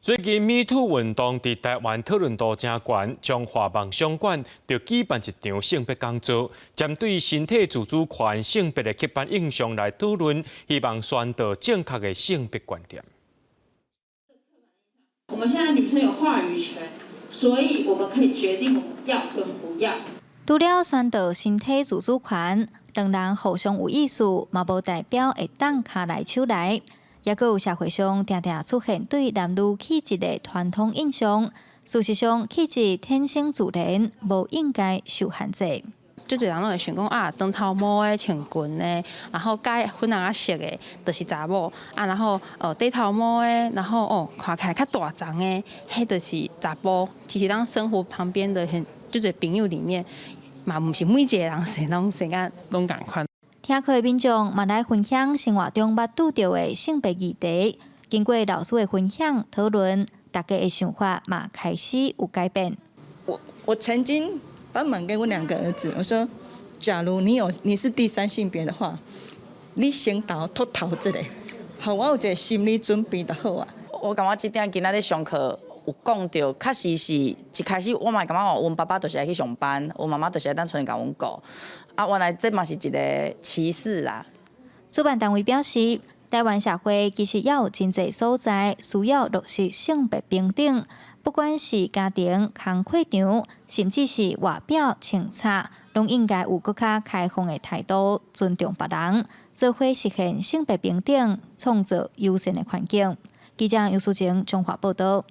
最近 Me Too 運動佇台灣討論度誠懸，彰化夢想館就舉辦一場性別講座，針對身體自主權、性別的刻板印象來討論，希望宣導正確的性別觀念。我們現在女生有話語權，所以我們可以決定我們要跟不要。除了宣導身體自主權，兩人互相有意思，嘛無代表會當跤來手來。抑閣有社會上定定出現對男女氣質的傳統印象，事實上氣質天生自然，無應該受限制。足濟人攏會想講啊，長頭毛的穿裙的，然後佮粉紅仔色的，就是查某啊，然後短頭毛的，然後哦看起來較大叢的，彼就是查埔。其實咱生活旁邊的很足濟朋友裡面，嘛毋是每一個人生攏生甲攏仝款。聽課的民眾嘛來分享生活中捌拄著的性別議題，經過老師的分享討論，大家的想法嘛開始有改變。我曾經幫忙給我兩個兒子，我說：假如你是第三性別的話，你先頭禿頭一下，予我有一個心理準備就好啊。我感覺這點今仔日上課有講著，確實是一開始我嘛感覺哦，阮爸爸就是愛去上班，阮媽媽就是愛佇厝裡共阮顧。啊，原來這嘛是一個歧視啦。主辦單位表示，台灣社會其實猶有真濟所在需要落實性別平等，不管是家庭、工課場，甚至是外表穿插，攏應該有閣較開放的態度，尊重別人，做伙實現性別平等，創造友善的環境。記者楊淑晴，彰化報導。